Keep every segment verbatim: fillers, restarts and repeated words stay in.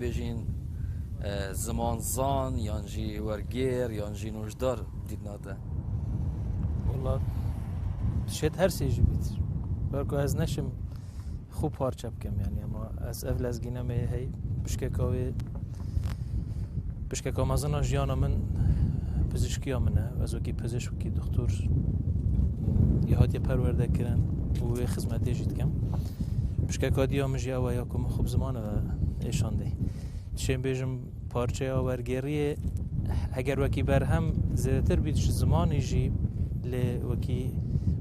Bêjin, e, zimanzan, yan jî wergêr, yan jî nojdar dîtina te? Wala, şêt her sê jî bît. Belku ez neşim xwe parçe bikim, yani, ama ez ev lezgîne me hey, pişkeka wê, pişkeka mezin a jiyana min pizişkiya min e. Ez wekî pizişk, wekî doktor, yê hatiye perwerde kirin û wê xizmetê jî dikim. Pişkeka diya min jî ew e ya ku min xwe bi ziman ve êşandê. Dişên bêjim parçeya wergêriyê, eger wekî berhem zêdetir bît ji zimanî jî, lê wekî,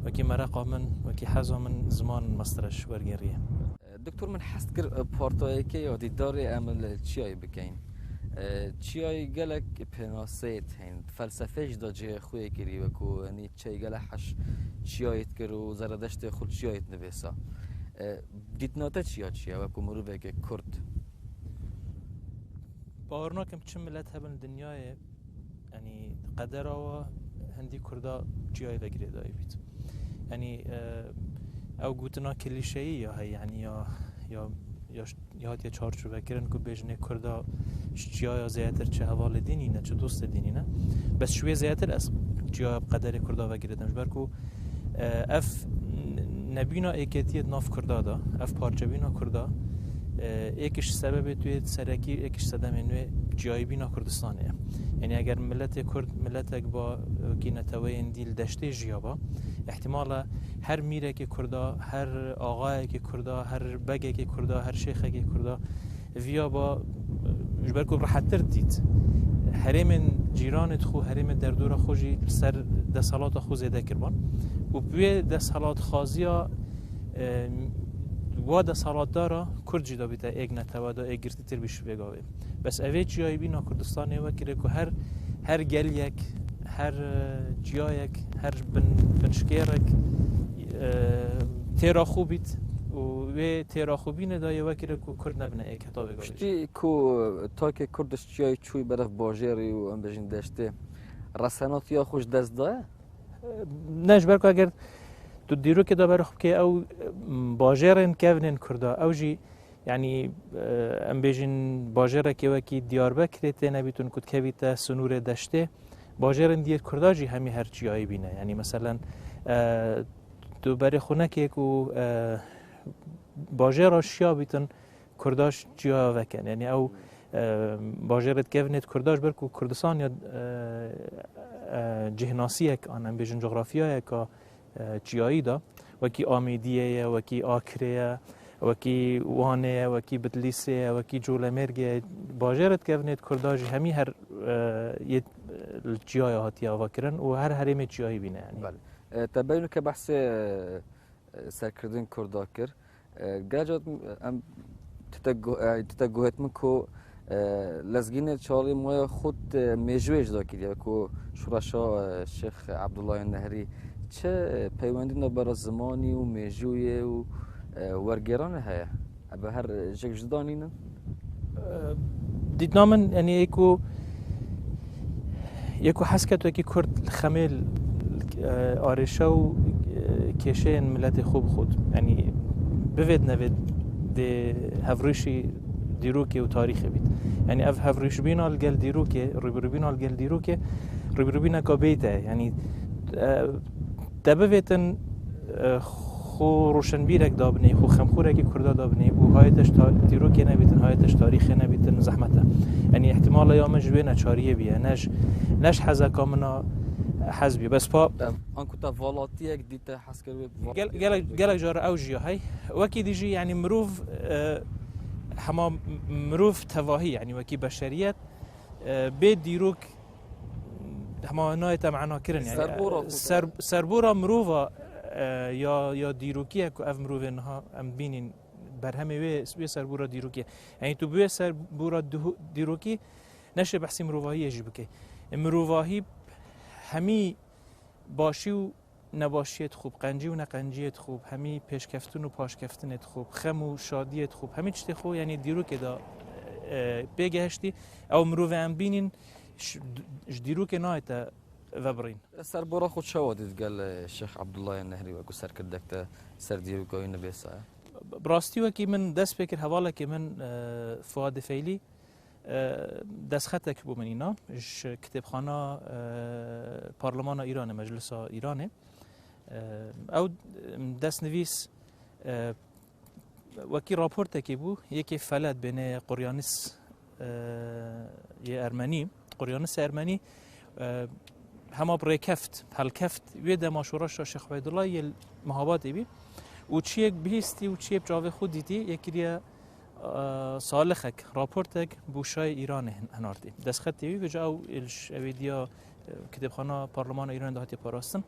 wekî mereqa min, wekî heza min ziman mestir e ji wergêriyê. Doktor, min hez dikir, e, partayeke ya dîdarê em li Çiyayê bikeyin. E, Çiyayê gelek pênaseyê heyîn, felsefê jî da cihê xwe yê kirî, wekû, yanî, çey gelek heş Çiyayê dikir û Zeredeştê xwe Çiyayê dinivîsa. E, dîtina te çi ya Çiyayê wekû miroveke Kurd? Bawer nakim çi milet hebin li dinyayê, yanî, qedera wa hindî Kurda Çiyayê ve girêdayî bît. Yanî, e, ew gotina klîşeyî ya heye, yanî, ya, ya, ya, ya hatiye çarçovekirin ku bêjinê Kurda ji Çiyaya zêdetir çi hevalê dînî ne, çi dostê dînî ne. Bes ji wê zêdetir ez Çiyaya bi qederê Kurda ve girêdim. Ji ber ku, e, ev n-, nebîna êketiyê di nav Kurda de, ev parçebîna Kurda, e, êk ji sebebê tu yê serekî, êk ji sedemên wê ciyayîbîna Kurdistanê ye. Yanî eger miletê Kurd, miletek ba, wekî neteweyên dî li deştê jiya ba, ihtimal e her mîrekê Kurda, her axayekê Kurda, her begekê Kurda, her şêxekê Kurda viya ba, ji ber ku rehettir dît. Herêmên cîranê xwe, herêmê derdora xwe jî li ser desthilata xwe zêde kirban. Û bi wê desthilatxwaziya, e, wa desthilatdara Kurd jî da bîte êk netewe da êk girtîtir bî ji vê gavê. Bes evê çiyayîbîna Kurdistanê wekirê ku her, her geliyek, her, e, çiyayek, her bin, binşkêrek, e, têra xwe bît û wê têra xwe bîne da yê wekirê ku Kurd nebine êk heta vê gavê. Piştî ku takê Kurd ji Çiyayê çûyî beref bajêrî û em bêjin deştê, resenatiya xwe ji dest daye? Ne, ji ber ku eger tu dîrokê de berê xwe bikê, ew, em, bajêrên kevnên Kurda, ew jî, yanî, e, em bêjin bajêrekê wekî Diyarbekirê têne bîtin ku dikevîte sinûrê deştê. Bajêrên diyê Kurda jî hemî her çiyayî bîne. Yanî, meselen, e, tu berê xwe nekê ku, e, bajêra şiya bîtin, Kurda ji çiyaya vekin. Yanî ew, e, bajêrê dikevnê di Kurda ji ber ku Kurdistan ya, e, e, cihênasiyek an em bêjin cografyayeka, e, çiyayî de, wekî Amêdiyê ye, wekî Akirê ye, wekî Wanê ye, wekî Bitlîsê ye, wekî Colemêrgê ye. Bajêrê dikevnê di Kurda jî hemî her, e, yê, e, li çiyaya hatiye avakirin û her herêmê çiyayî bîne yanî. Belê. E, te beyno ke behsê, e, e, serkirdin Kurda kir. E, gel cat em tite gu-, e, tite guhet min ku, e, lezgînê çarê maya xwe, e, mêjûyê ji da kiriye ku şûreşa, e, Şêx Ebdullahê Nehrî çi, e, peywendî navbera zimanî û mêjûyê û, e, wergêranê heye? Ebe her jek ji danînin? Dîtina min, yanî, ê ku, ê ku hez ket wekî Kurd li xemê, e, arêşe û, e, kêşeyên miletê xwe bixwit. Yanî, bivêt nevêt dê hevrûşî dîrokê û tarîxê bît. Yanî, ev hevrûşbîna li gel dîrokê, rûbirûbîna li gel dîrokê, rûbirûbîneka bêyî te ye. Yanî, e, te bivêtin, e, xwe roşenbîrek dabinê, xwe xemxûrekî Kurda dabinê û hayê te ji ta-, dîrokê nebîtin, hayê te ji tarîxê nebîtin, zehmet e. Yanî, îhtimala ya min ji wê neçariyê bîye, ne ji, ne ji hezeka min a hez bîye. Bes pa Anku te valatiyek dîte hez kir wê va-, Gel-, gelek, gelek cara ew jî ya hey. Wekî dî jî, yanî, mirov, e, hema m-, mirov tevahî, yanî, wekî beşeriyet, e, bê dîrok hema nayête manakirin, yanî, Serbora xwe ser-, serbora mirova, e, ya, ya dîrokî ye ku ev mirovê niha em dibînin berhemê wê, wê serbora dîrokî ye. Yanî tu bi wê serbora dihu-, dîrokî neşê behsî mirovahiyê jî bikey. E, mirovahî hemî başî û nebaşiyê dixwe, bi qencî û neqenciyê dixwe, bi hemî pêşkeftin û paşkeftinê dixwe, bi xem û şadiyê dixwe, bi hemî tiştê xwe, yanî dîrokê de, e, pê gehiştî. Ew mirovê em bînîn, ji, ji dîrokê nayête vebirîn. Serbora xwe çawa dît gel, e, Şêx Ebdullahê Nehrî wekû serkirdek te ser dîroka wî nivîsaya? Bi rastî wekî min dest pê kir, hevalekî min, e, Fuadê Feylî, e, destxetek bo min îna ji kitêbxana, e, Parlemana Îranê, Meclisa Îranê. E, ew, e, destnivîs, e, wekî raportekê bû, yekê felet bêne quryanîs, e, yê ermenî, quryanîsê ermenî, e, hema bi rêkeft, helkeft, wê dema şoreşa Şêx Ubeydullah yê Mehabadê bî û çiyek bihîstî û çiyê bi çavê xwe dîtî, yê kiriye, e, salixek, raportek bo Şayê Îranê hin-, hinartî. Destxetê wî, vêca ew êliş, ew ê diya, e, kitêbxana Parlemana Îranê de hatiye parastin.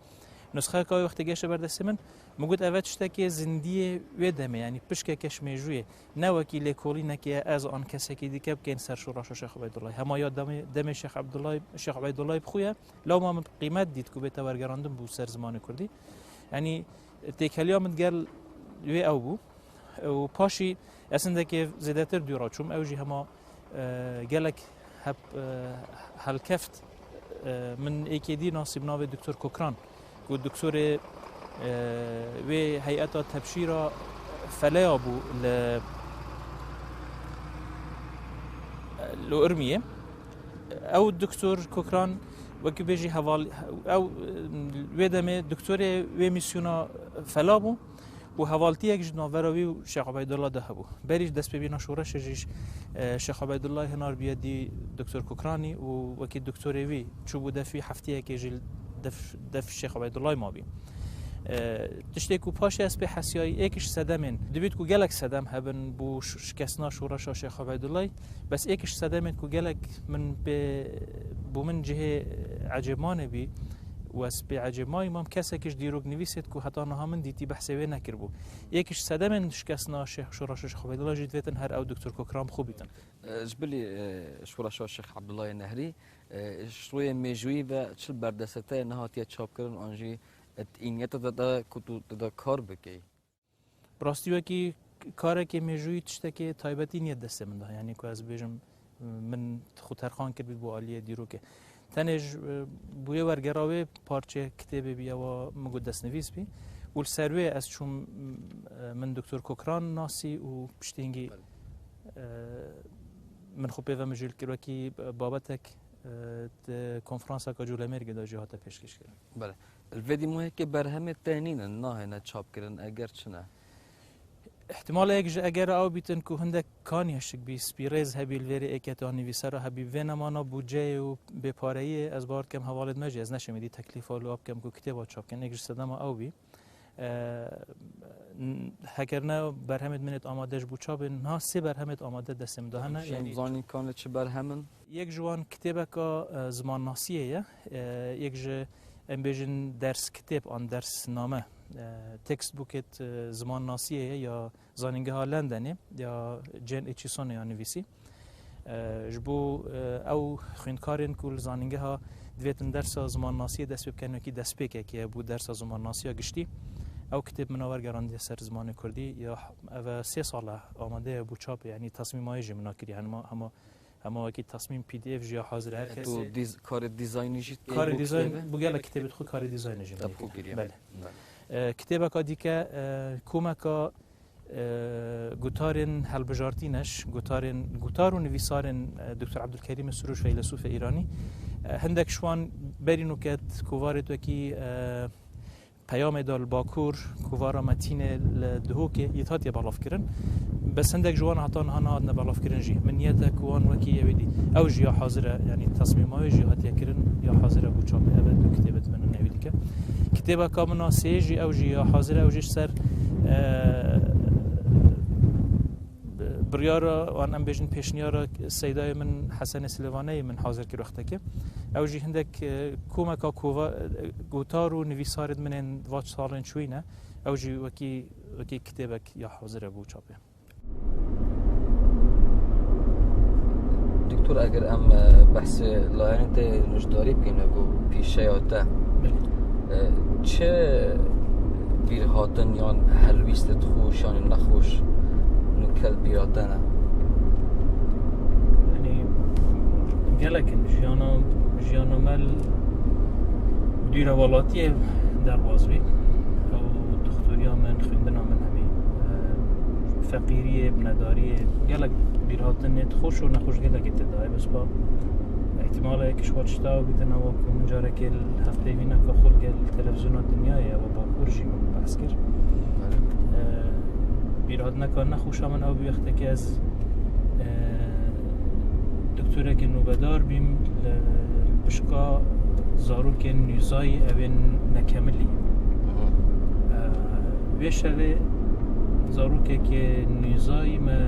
Nusxeyeka wê wextê geşe ber destê min, min got, eve tiştekê zindiyê wê demê, yanî pişkeke ji mêjûyê, ne wekî lêkolînekê ez an kesekî dike bikên ser şoreşa Şêx Ubeydullah. Hema ya demê, demê Şêx Abdullah, Şêx Ubeydullah bi xwe ye, lewma min qîmet dît ku bête wergerandin bo ser zimanê kurdî. Yanî têkeliya min gel wê ew bû. Û paşî ez hindekê zêdetir dûra çûm, ew jî hema, e, gelek hep, e, helkeft, e, min êkê dî nasî bi navê Doktor Kokran, ku doktorê, e, wê heyeta tebşîra feleya bû li, li Urmiyê. Ew Doktor Kokran wekî bêjî heval, ew, e, wê demê doktorê wê mîsyona fela bû. Û hevaltiyek ji navbera wî û Şêx Ubeydullah de hebû. Berî destpêbîna şoreşê jî, e, Şêx Ubeydullah hinar bûye dî Doktor Kokranî û wekî doktorê wî çûbû defî heftiyekê jî def, def Şêx Ubeydullah mabî. E, tiştê ku paşê ez pê hesiyayî, êk ji sedemên, divît ku gelek sedem hebin bo ş-, şikestina şoreşa Şêx Ubeydullah, bes êk ji sedemên ku gelek min pê, bo min cihê ecêbmanê bî, û ez pê ecêbmayî mam, kesekî ji dîroknivîsêt ku heta niha min dîtî behsê wê nekiribû. Yek ji sedemên şikestina Şêx, şoreşa Şêx Ubeydullah jî divêtin her ew Doktor Kokran bi xwe bîtin. E, ji bilî, e, şoreşa Şêx Abdullahê Nehrî, e, ji rûyê mêjûyî ve çil berdesete nehatiye çapkirin an jî, e, di îniyeta te de ku tu tê de kar bikey? Bi rastî wekî karekê mêjûyî tiştekê taybetî niye destê min de. Yanî ku ez bêjim, min xwe terxan kirbî bo aliyê dîrokê. Tenê ji, bo yê wergera wê parçe kitêbê bî, ewa min got destnivîs bî. Û li ser wê ez çûm, min Doktor Kokran nasî û piştî hingî, Belê. e, min xwe pê ve mijûl kir wekî babetek, e, di konferanseka Colemêrgê de jî hate pêşkêşkirin. Belê. Li vê dî mohekê berhemê te nînin, nahêne çapkirin, eger çi ne? Îhtimalê yek ji egera ew bîtin ku hindek kanî hişik bî, spîrêz hebî li vêrê êketiya nivîsera hebî. Vê nemana budceyê û bêpareyiyê ez bawer dikim hevalêt me jî ez neşêm êdî teklîfa li wan bikim ku kitêba çap bikin. Yek ji sedema ew bî. E, n-, hegerine berhemêt min êt amade ji bo çap bên, niha sê berhemêt amade destê min de hene, Şên yanî zanînkanê çi berhem in? Yek ji wan kitêbeka, e, zimannasiyê ye. E, yek ji, em bêjin ders kitêb an dersname, e, textbookêt, e, zimannasiyê ye ya Zanîngeha Lendenê ya Jane Aitchisonê ya nivîsî. E, ji bo, e, ew xwînkarên ku li zanîngeha divêtin dersa zimannasiyê dest pê bikin, wekî destpêkekê ye bo dersa zimannasiya giştî. Ew kitêb min a wergerandiye ser zimanê kurdî, ya ev e sê sal e amade ye bo çapê, yanî tesmîmayî jî min a kiriye. Hema, hema, hema wekî tesmîm P D F jî ya hazir e, her kesê. Tu dîz-, karê dîzaynî jî tê Karê bo dîzayn, kitêbê? Bo gelek kitêbê dixwe karê dîzaynê jî min Te a kiriye. Belê. Belê. E, kitêbeka dîke, e, komeka e, gotarên helbijartî ne ji gotarên, gotar û nivîsarên, e, Doktor Ebdulkerîmê Sirûş, feylesûfê Îranî. E, hindek ji wan berî nûke di kovarê wekî, e, Peyamê de li Bakur, kovara Metînê li Dihokê, yê hatiye belavkirin. Bes hindek ji wan heta niha nehatine belavkirin jî. Min niyet e ku wan wekî ewê dî. Ew jî ya hazir e, yanî tesmîma wê jî hatiye kirin, ya hazir e bo çapê. Ev e du kitêbet min ewî dike. Kitêbeka min a sê jî ew jî ya hazir e, ew jî ji ser, e, biryara, wan em bêjin pêşniyara seydayê min Hesenê Silêvaneyê min hazir kir wextekê. Ew jî hindek, e, komeka kova-, e, gotar û nivîsarên min ên va salên çûyî ne. Ew jî wekî, wekî kitêbek ya hazir e bo çapê. Doktor, eger em, e, behsê layanê te nûjdarî bikin, ku pîşeya te, Belê. e, çi bîrhatin yan helwîstê xweş yan nexweş nûke li bîra te ne? Yanî gelek in jiyana, jiyana me li dûra welatiyê derbas bî. Ew doxtoriya min, xwendina min hemî, e, feqîriyê, bi nedariyê, gelek bîrhatinê xweş û nexweş gelekê tê dayê. Bes ba îhtimalê yek ji xwe tişta bîtin ewa ku min carekê li hefteyê vîna ka xwe li gel televîzyona dinyayê ewa bakur jî min behs kir. Belê. E, bîrhatineka nexweşa min ew bî wextekê ez, e, doktorekê nûbedar bîm li pişka zarokên nûzayî ew ên nekemilî. Aha. E, vê şevê zarokekê nûzayî me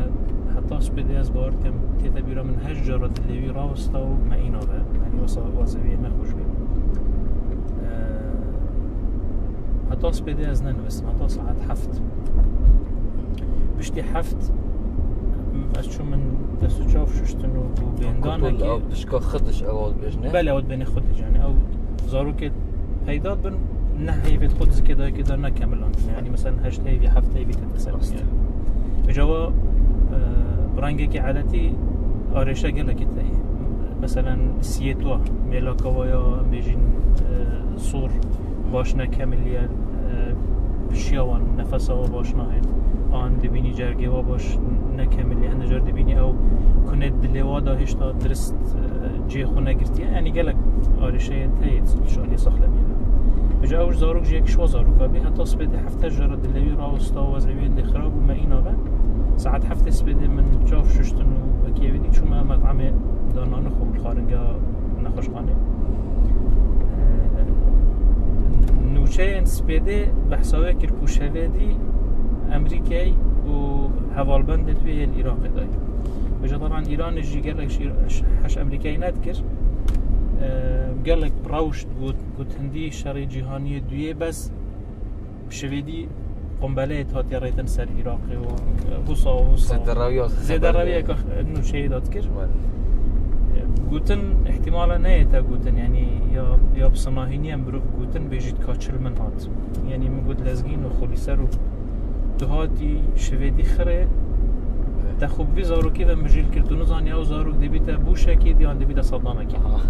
heta spêdê ez bawer dikim tête bîra min heşt cara dilê wî rawesta û me îna ve. Yanî wesa wazê wê nexweş bî. E, heta spêdê ez nenivîsim, heta saet heft. Piştî heft ez çûm min dest û çav şuştin û bû bêndan Kontrol wekî ew pişka xidiş ew dibêjne. Belê, ew dibêne xidiş, yani ew zarokê peyda dibin, neh heyvê xwe di zikê dayikê de nekemilan. Yani mesela heşt heyvî, heft heyvî tête ser. Rast. Yani. Vêca wa, e, bi rengekî edetî arêşe gelekê teye. Mesela siyê twa, mêlaka wa ya em bêjin, e, sor baş nekemiliye, e, pişiya wan nefesa wa baş nahêt. An dibînî cergê wa baş nekemiliye. Hinde car dibînî ew kunê dilê wa da hêşta dirist, e, cihê xwe negirtiye. Yanî gelek arêşeyê teyê şaliyê saxlemiye. Vêca ew zarok jî yek ji wa zaroka bî. Heta spêdê heft jara dilê wî rawesta, wezê wî hindê xirab û me îna ve. Saet heftê spêdê min çav şuştin û wekî ewî dî çûme metamê da nanixwe xwaringeha nexweşxanê. Nûçeyên spêdê behsa wê kir ku şevê dî Emrîkey û hevalbendê wê yên Iraqê dayî. Vêca taban Îranê jî gelek ji heş Emrîkeyî nedikir. Gelek rewşt got, got hindî şerê cîhaniyê duyê bes Şivêdî qombeleyê hatiye rêtin ser Iraqê û, e, wisa û wisa. Zêde rewiyek nûçeyê de dikir. Gotin, ihtimala neyê te gotin, yani ya, ya bi sinahînî ye mirov gotin, bêjît ka çil min hat. Yani min got lezgîn û xwe li ser û tu hatî şivêdî xirê, te xwe bi vî zarokê ve mijîl kir, tu nizanî ew zarok dibîte bûşekê, diyan dibîte Saddamekê. Aha.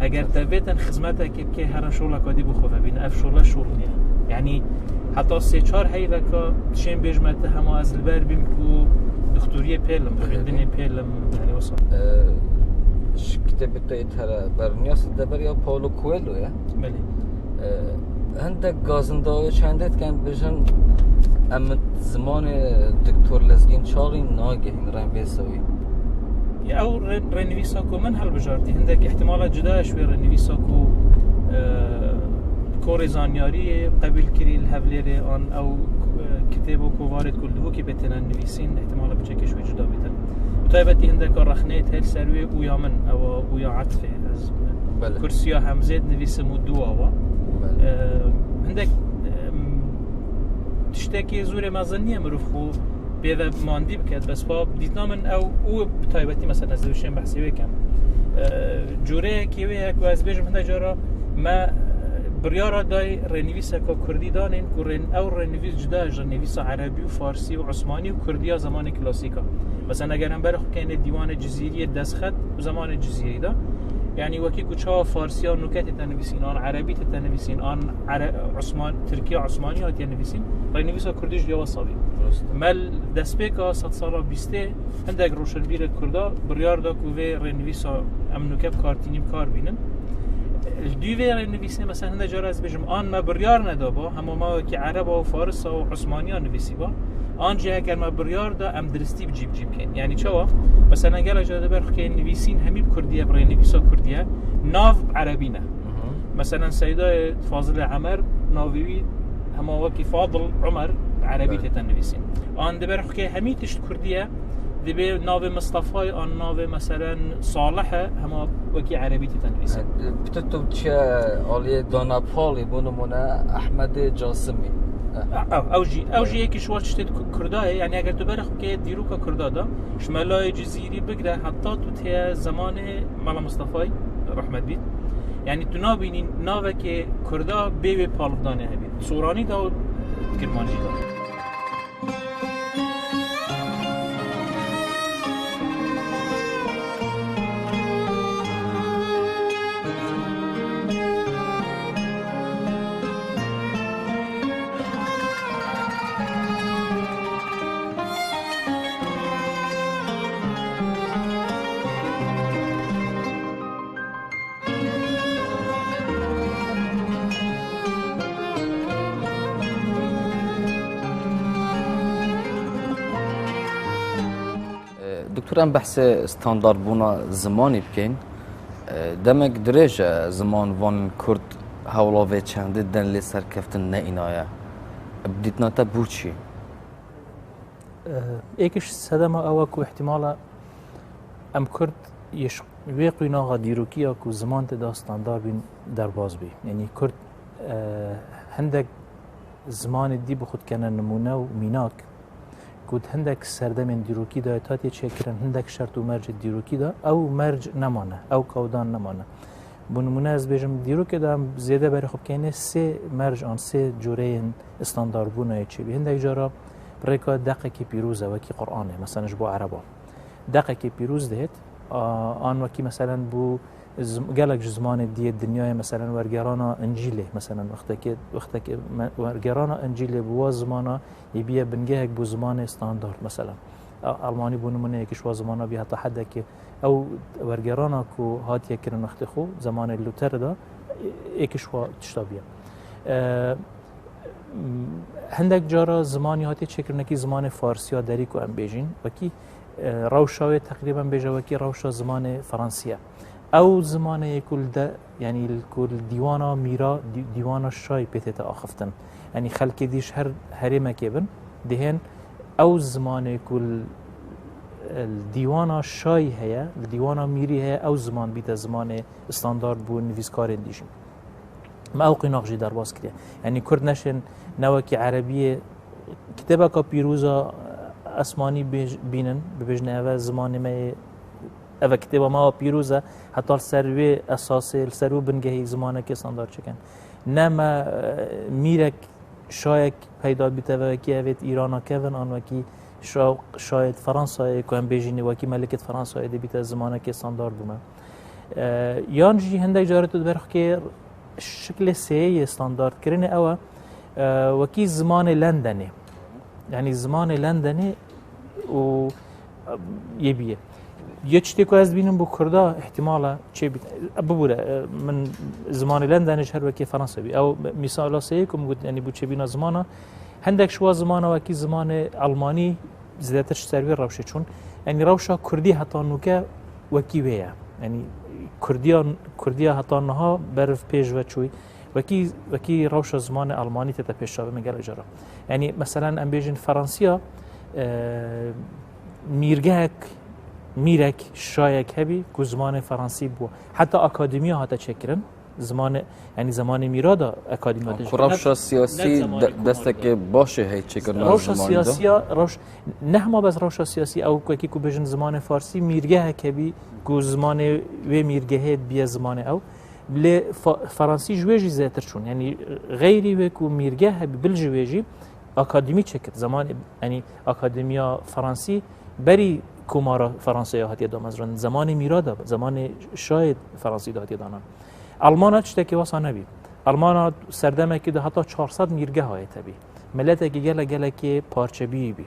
Eger te vêtin xizmetekê bikê, here şoleka dî bi xwe ve bîne. Ev şole şol niye. Yani heta sê çar heyveka dişên bêjme te hema ez li ber bîm ku doktoriyê pêlim, xwendinê pêlim, yani wisa. Ee, ji kitêbê te yê te re berniyas li dever ya Paulo Coelho ye. Belê. Ee, hindek gazindawê çendê dikin bêjin em zimanê Doktor Lezgîn Çaxî nagihîn rên vê sewî. Ya ew rê-, rênivîsa ku min hilbijartî, hindek îhtimala cuda ye ji wê rênivîsa ku, e, korê zanyariyê qebîl kirî li Hevlêrê an ew, e, kitêbo ku varêt ku li Dihokê bê têne nivîsîn, îhtimala piçekê ji wê cuda bîtin. Bi taybetî hindeka rexneyê tê li ser wê ûya min, ewa ûya Etifê. Ez Belê. Kursiya Hemzê dinivîsim û dû awa. Belê. E, hindek, e, tiştekî zûrê mezin niye mirov xwe pê ve mandî biket, bes pa dîtina min ew û bi taybetî mesela ez dibêjim behsê wê kem. E, cûreyekê wê ye ku ez bêjim hinde cara me, e, biryara day rênivîseka kurdî danên ku rên-, ew rênivîs cuda ji rênivîsa erebî û farsî û osmanî û kurdiya zemanê klasîk a. Mesela eger em berê xwe keyne dîwanê Cizîriyê destxet û zemanê Cizîrî de, yani wekî ku çawa farsiya nûke tête nivîsîn, an erebî tête nivîsîn, an ere-, Osman-, Tirkiya Osmanî hatiye nivîsîn, rênivîsa kurdî jî ya wisa bî. Rast. Me li destpêka sedsala bîstê hindek roşenbîrê kurda biryar da ku vê rênivîsa em nûke bi kar tînî bi kar bînin. Li dû vê rênivîsê mesela hinde cara ez bêjim, an me biryar nedaba, hema me wekî ereba û farisa û osmaniya nivîsîba, an jî heger me biryar da em diristî bi cî bi cî bikên. Yani çawa? Mesela gelek cara diber xwe nivîsîn hemî bi kurdî ye, bi rênivîsa kurdî ye, nav bi erebî ne. Hı hı. Mesela Seydayê Fazilê Emer navê wî hema wekî Fadil Umer bi erebî Evet. tête nivîsîn. An diber xwe hemî tişt kurdî ye, Dibê navê Mistefayê an navê meselen Salih e, hema wekî erebî tête nivîsîn. Bi tu tu çi aliyê Dana Paulî, bo nimûne Ehmedê Casimî. Ew, ew jî, ew jî yekî ji wan tiştê ku-, kurda ye. Yani eger tu berê xwe bikê dîroka kurda de, ji melayê Cizîrî bigre heta tu tê zemanê Mela Mistefayî, rehmet bît. Yani tu nabînî navekê kurda bê wê palivdanê hebî. Soranî de û Kirmancî de. Tur em behsê standardbûna zimanî bikeyn. E, demek dirêj e ziman van kurd hewla vê çendê den lê serkeftin neînaye. Bi dîtina te bû çi? Êkiş sedema ew e ku ihtimala em kurd yê ş-, wê qînaxa dîrokiya ku ziman tê da standard bîn derbas bî. Yanî kurd, e, hindek zimanê dî bi xwe dikene nimûne û mînak, ku di hindek serdemên dîrokî de hatiye çêkirin, hindek şert û mercê dîrokî de ew merc nemane, ew kawdan nemane. Bo nimûne ez bêjim, dîrokê de em zêde berê xwe bikeyne sê merc an sê cureyên standardbûna yê çêbî. Hindek cara rêka deqekî pîroz e, wekî Qur'anê, mesela ji bo Ereba. Deqekî pîroz dihêt, a, an wekî meselen bû zim-, gelek ji zimanê diyê dinyayê, meselen wergerana Încîlê, meselen wextekê, wextekê me-, wergerana Încîlê bi wa zimana yê biye bingehek bû zimanê standard, meselen. A, Almanî bû nimûne yekî ji wa zimana bî heta hedekê ew wergerana ku hatiye kirin wextê xwe, zemanê Luther de, ê-, êkî ji wa tişta bûye. E, m-, hindek cara zimanî hatiye çêkirinekî zimanê farsiya derî ku em bêjîn, wekî, e, rewşa wê teqrîben bêje wekî rewşa zimanê fransî ye. Ew zimanê yê ku li de, yanî li ku li dîwana mîra, dî-, dîwana şayî pê tête axiftin. Yanî xelkê dî ji her herêmekê bin, dihên ew zimanê ku li, li dîwana şayî heye, li dîwana mîrî heye, ew ziman bîte zimanê standard bo nivîskarên dî jî. Me ew qînax jî derbas kiriye. Yanî kurd neşên ne wekî erebiyê kitêbeka pîroza esmanî bêj-, bînin, bibêjin eve zimanê me yê, eve kitêba me wa pîroz e, heta li ser wê esasê, li ser wê bingehî zimanekê standard çêkin. Ne me, e, mîrek şayek peyda bîte ve wekî evêt Îrana kevin an wekî şa-, şayê Fransayê ku em bêjînê wekî melikêt Fransayê dê bîte zimanekê standard bûme. E, yan jî hindek carê tu diberxikê şiklê sêyê yê standardkirinê ew e, e, wekî zimanê Lendenê. Yanî zimanê Lendenê û, e, yê bîye. Yê tiştê ku ez dibînim bo Kurda îhtîmal e çêbît. E, bibûre, e, min zimanê Lendenê ji her wekê Fransa bî. Ew mîsala sêyê ku min got, yanî bo çêbîna zimana, hindek ji wa zimana wekî zimanê Almanî zêdetir ji ser wê rewşê çûn. Yanî rewşa Kurdî heta nûke wekî wê ye. Yanî Kurdiya, Kurdiya heta niha beriv pêş ve çûyî. Wekî, wekî rewşa zimanê Almanî tête pêş çavê min gelek cara. Yanî meselen em bêjin Fransiya, e, mîrgehek, mîrek, şayek hebî ku zimanê Fransî bû. Heta akademiya hate çêkirin. Zimanê, yanî zemanê mîra da akademiya tê Ku çêkirin. rewşa Ne, siyasî ne zemanê de-, Komarî de. destekê baş e hey çêkirina Rewşa zimanî de. siyasiya, rewş-, ne hema bes rewşa siyasî, ew wekî ku bêjin zimanê farsî mîrgehek hebî ku zimanê wê mîrgehê biye zimanê ew. Lê fa-, fransî ji wê jî zêtir çûn. Yanî xeyrî wê ku mîrgeh hebî, bil ji wê jî akademî çêkir. Zeman, yanî akademiya fransî berî Komara Fransaya hatiye damezrandin. Zemanê mîra de, zemanê şayê fransî de hatiye danan. Almana tiştekî wesa nebî. Almana serdemekî de heta çar sed mîrgeh haye tebî. Miletekî gelek gelekê parçebîyî bî.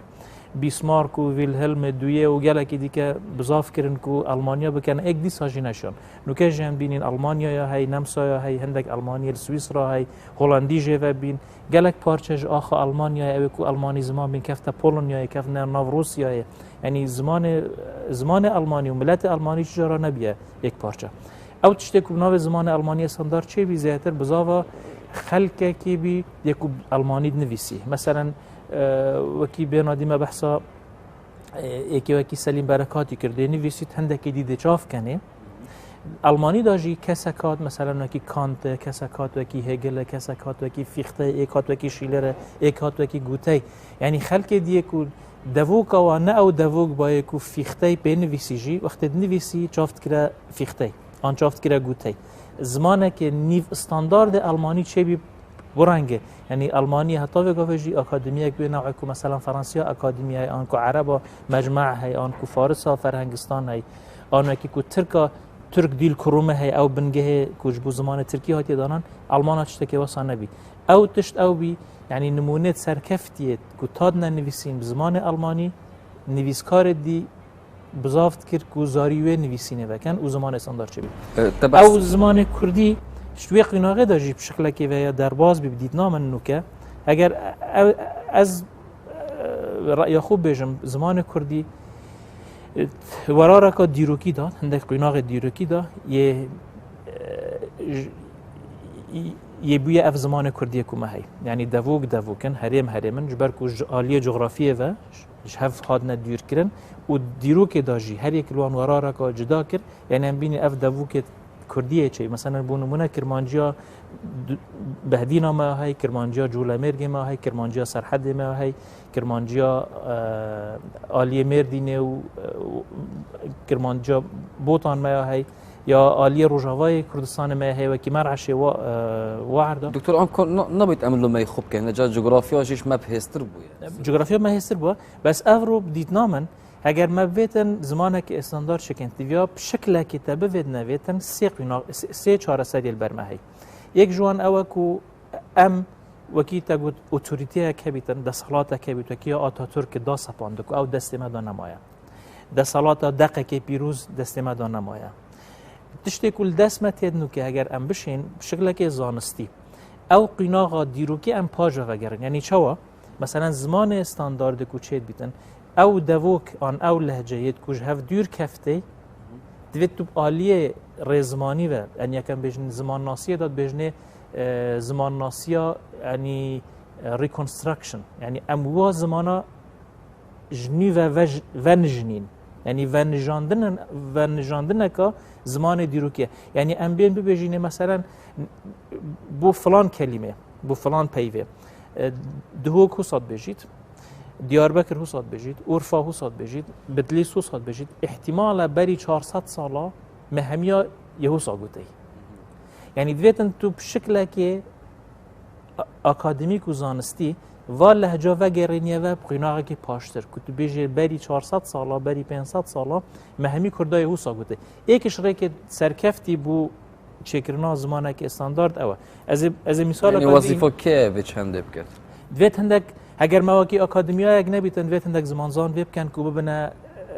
Bismarck û Wilhelm duyê û gelekî dîke bizav kirin ku Almanya bikene, êk dîsa jî neşan. Nûke jî em bînîn Almanyaya hey, Nemsaya hey, hindek Almaniyê li Swîsra hey, Holandî jê ve bîn. Gelek parçe ji axa Almanyayê, ew ê ku Almanî ziman bîn, kefte Polonyayê, kefne nav Rûsyayê. Yanî zimanê, zimanê Almanî û miletê Almanî çi cara nebiye êk parçe. Ew tiştê ku bi navê zimanê Almanî standard çêbî, zêdetir bizava xelkekê bî yê ku Almanî dinivîsî. Meselen, e, wekî bêna dî me behsa, e, êkê wekî Selîm Berekatî kir, dê nivîsît hindekê dî dê çav kenê. Almanî da jî kesek hat, meselen wekî Kant e, kesek hat wekî Hegel e, kesek hat wekî Fichte, êk hat wekî Schiller e, êk hat wekî Goethe. Yanî xelkê diyê ku devoka wan ne ew devok bayê ku Fichtey pê nivîsî jî, wextê dinivîsî çav dikire Fichtey, an çav dikire Goethe. Zimanekê nîv standardê Almanî çêbî bu rengê. Yanî Almanî heta vê gavê jî akademiyek wê newê ku mesela Fransiya akademiya ye, an ku Ereba mecmea heye, an ku Farisa ferhengistan heye, an wekî ku Tirka Türk Dil Kurumu heye, ew bingehê ku ji bo zimanê Tirkî hatiye danan, Almana tiştekê wesa nebî. Ew tişt ew bî, yanî nimûnê serkeftiyê ku tadine nivîsîn bi zimanê Almanî, nivîskarê dî bizav dikir ku zarî wê nivîsînê veken û zimanê standard çêbî. E, te behs- Ew zimanê Kurdî ji wê qînaxê de jî bi şiklekê ve ya derbas bî bi dîtina min nûke. Eger ew, ez, e, reya xwe bêjim, zimanê Kurdî, Werareka dîrokî de, hindek qînaxê dîrokî de yê, e, j-, yê bûye ev zimanê kurdiyê ku me heye. Yanî devok devok in, herêm herêm in, ji ber ku ji aliyê cografiyê ve ji hev hatine dûrkirin û dîrokê de jî her yek li wan werareka cuda kir. Yanî em bînî ev devokê kurdiyê çê. Mesela bo nimûne kirmanciya du-, Behdîna me ya hey, kirmanciya Colemêrgê me ya hey, kirmanciya Serhedê me ya hey, kirmanciya, e, aliyê Mêrdînê û, e, û kirmanciya Botan me ya hey, ya aliyê Rojavayê Kurdistanê me ya hey, wekî Mer'eşê wa, e, wa erda. Doktor, an kon-, na-, nabêt em lomeyê xwe bikin, ne ca cografiya jî ji me bi hêztir bûye. Cografiya me hêztir bû, bes ev ro bi dîtina min, heger me bivêtin zimanekî estandard şikin, tiviya bi şiklekî te bivêt nevêtin, sê qîna-, sê, sê çareseriyê li ber me heye. Yek ji wan ew e ku em wekî te got otoriteyek hebîtin, desthilatek hebît, wekî ya Atatürk da sepand ku ew destê me de nemaye. Desthilata deqekê pîroz destê me de nemaye. Tiştê ku li dest me têt nûke heger em bişên bi şiklekê zanistî, ew qînaxa dîrokî em paş ve vegerin. Yanî çawa? Meselen zimanê standardê ku çêdibîtin, ew devok an ew lehceyê ku ji hev dûr keftê, divê tu bi aliyê rêzimanî ve, yanî yekem bêjin zimannasiyê de dibêjinê, e, zimannasiya, yanî, e, reconstruction. Yanî em wa zimana ji nû ve vej-, venijnîn. Yanî venijandin-, venijandineka zimanê dîrokî ye. Yanî em bên bibêjînê, meselen, bo filan kelîme, bo filan peyvê, e, Duhok husa dibêjît, Diyarbekir husa dibêjît, Urfa husa dibêjît, Bitlîs husa dibêjît, îhtimal e berî çar sed sala me hemiya yê husa gotey. Yanî divêtin tu bi şiklekê a-, akademîk û zanistî va lehca vegerîniye ve bi qînaxekî paştir. Ku tu bêjê berî çar sed sala, berî pênc sed sala me hemî Kurda yê husa gotê. Êk ji rêkê serkeftî bû çêkirina zimanekî standard ew e. Ez ê, ez ê mîsalek Yanî wezîfa kê vê çendê biket? Divêt hindek, heger me wekî akademiyayek nebîtin, divêt hindek zimanzan vê bikin ku bibine,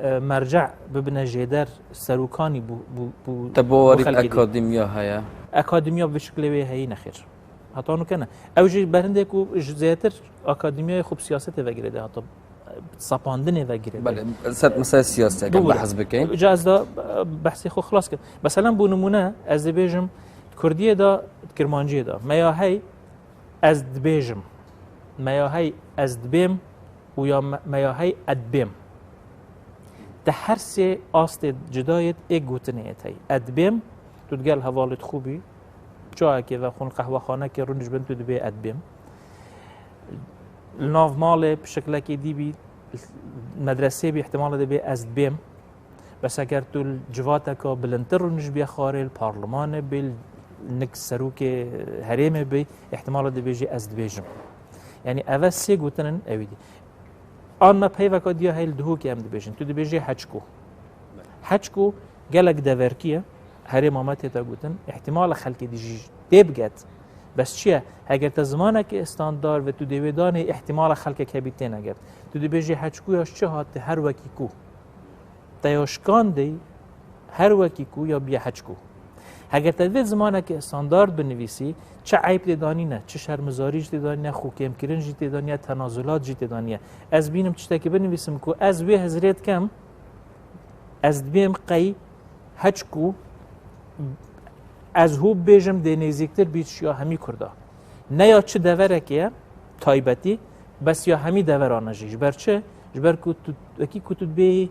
e, merce, bibine jêder, serokani bû, bû, bû, Te bawerî bi xelkê dî. Akademiya heye? Akademiya bi şiklê wê heyî nexêr. Heta nûke ne. Ew jî berhindê ku ji zêdetir akademiyayê xwe bi siyasetê ve girêdayî, heta sepandinê ve girêdayî. Belê, ser mesela siyaseteke Bibûre. Behs bikin. Ca ez da, e, behsê xwe xilas kim. Mesela bo nimûne ez dibêjim, di kurdiyê de, di kirmanciyê de, me ya hey ez dibêjim. Me ya hey ez dibêm û ya me, me ya hey edbêm. Te her sê astê cuda yêt ê gotinê yêt hey. Edbêm, tu digel hevalêt xwe bî, çayekê vexwin, qehwexanekê rûn ji bin tu dibê edbêm. Li nav malê bi şiklekê dî bî, medresê bî, ihtimal e dibê ez dibêm. Bes eger tu li civateka bilindtir rûniştbiye xwarê, li parlimanê bî, li nik serokê herêmê bî, ihtimal e dibêjî ez dibêjim. Yanî eve sê gotin in ewî dî. An me peyveka diya hey li Duhokê em dibêjin. Tu dibêjê heçku. Heçku gelek deverkî ye. Herêma me tête gotin. Îhtimal e xelkê dî jî tê biget. Bes çi ye? Heger te zimanekê standard ve tu dê wê danê, îhtimal e xelkek hebî têne get. Tu dibêjê heçku ya ji çi hat, her wekî ku. Te ya şikandê her wekî ku ya biye heçku. Heger te divê zimanekê standard binivîsî, çi eyb tê danîne, çi şermizarî jî tê danîne, xwekêmkirin jî tê danîne, tenazulat jî tê danîne. Ez bînim tiştekî binivîsim ku ez wê hizrê dikem, ez dibêm qey heçku ez hû bibêjim dê nêzîktir bît ji ya hemî Kurda. Ne ya çi deverekê ye taybetî, bes ya hemî deveran e jî. Ji ber çi? Ji ber ku tu, wekî ku tu dibêyî,